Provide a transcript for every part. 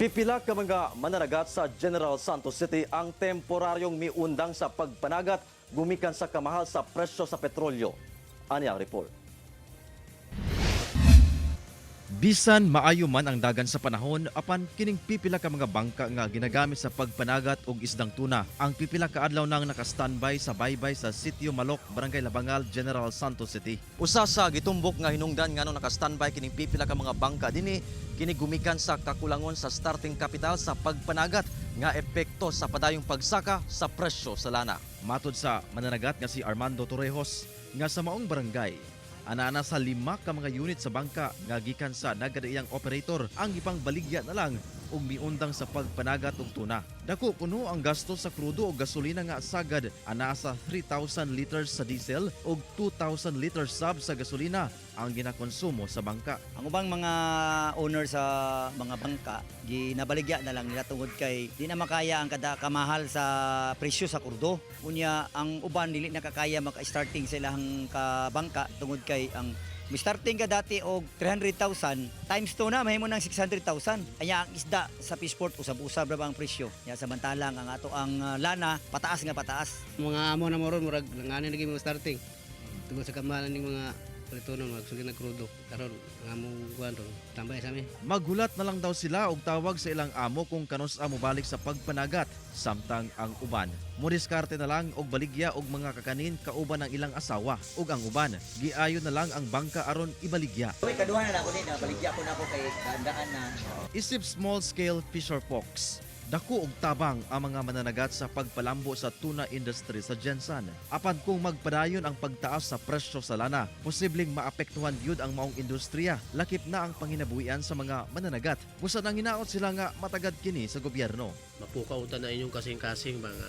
Pipila ka mga mananagat sa General Santos City ang temporaryong miundang sa pagpanagat gumikan sa kamahal sa presyo sa petrolyo. Ani ang report. Bisan maayo man ang dagan sa panahon, apan kining pipila ka mga bangka nga ginagamit sa pagpanagat og isdang tuna ang pipila ka adlaw nang naka-standby sa baybay sa Sitio Malok, Barangay Labangal, General Santos City. Usa sa gitumbok nga hinungdan nganong naka-standby kining pipila ka mga bangka dinhi, kini gumikan sa kakulangon sa starting capital sa pagpanagat nga epekto sa padayong pagsaka sa presyo sa lana. Matod sa mananagat nga si Armando Torrejos nga sa maong barangay, ana-ana sa 5 ka mga unit sa bangka nga gikan sa nagkadaiyang operator ang ipangbaligya na lang ug miundang sa pagpanagat og tuna. Dako kuno ang gasto sa krudo og gasolina nga sagad ana sa 3,000 liters sa diesel ug 2,000 liters sab sa gasolina ang ginakonsumo sa bangka. Ang ubang mga owner sa mga bangka, ginabaligya na lang nila tungod kay di na makaya ang kada kamahal sa presyo sa krudo. Unya, ang uban dili na kakaya maka-starting sa ilang kabangka tungod kay ang starting ka dati og 300,000 times 2 na, mahimo ng 600,000. Anya ang isda sa fishport, usab-usab ra ba ang presyo. Nya samantalang ang ato ang lana pataas nga pataas. Mga amo na mo ron, murag langanin lagi mga starting. Tungod sa kamahalan ning mga palitonon, magsugid na krudo. Karon, ang among kuan ron, tambay sa mi. Maghulat na lang daw sila og tawag sa ilang amo kung kanus-a mobalik sa pagpanagat, samtang ang uban modiskarte na lang og baligya og mga kakanin kauban ang ilang asawa, ug ang uban giayo na lang ang bangka aron ibaligya. Uy, kaduha na lang ko ni, baligya ko na ako kay daan na. Isip small scale fisher folks, dako og tabang ang mga mananagat sa pagpalambo sa tuna industry sa GenSan. Apan kung magpadayon ang pagtaas sa presyo sa lana, posibleng maapektuhan gyud ang maong industriya, lakip na ang panginabuhian sa mga mananagat. Busa nanginaot sila nga matagad kini sa gobyerno. Mapukaw ta na inyong kasing-kasing mga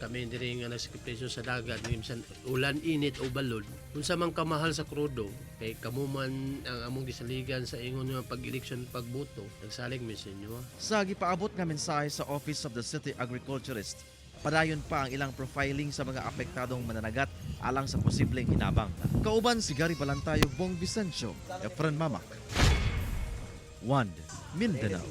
kami diri nga nagsakripisyo sa dagat, minsan ulan, init o balod, unsa man kamahal sa krudo, kay kamo man ang among gisaligan sa ingon nga pag-eleksyon, pagboto, nagsalig mi sa inyo, ah. Sa gipaabot nga mensahe sa Office of the City Agriculturist, padayon pa ang ilang profiling sa mga apektadong mananagat alang sa posibleng hinabang. Kauban si Gary Balantayog, Bong Vicencio, Efren Mamak. 1 Mindanao.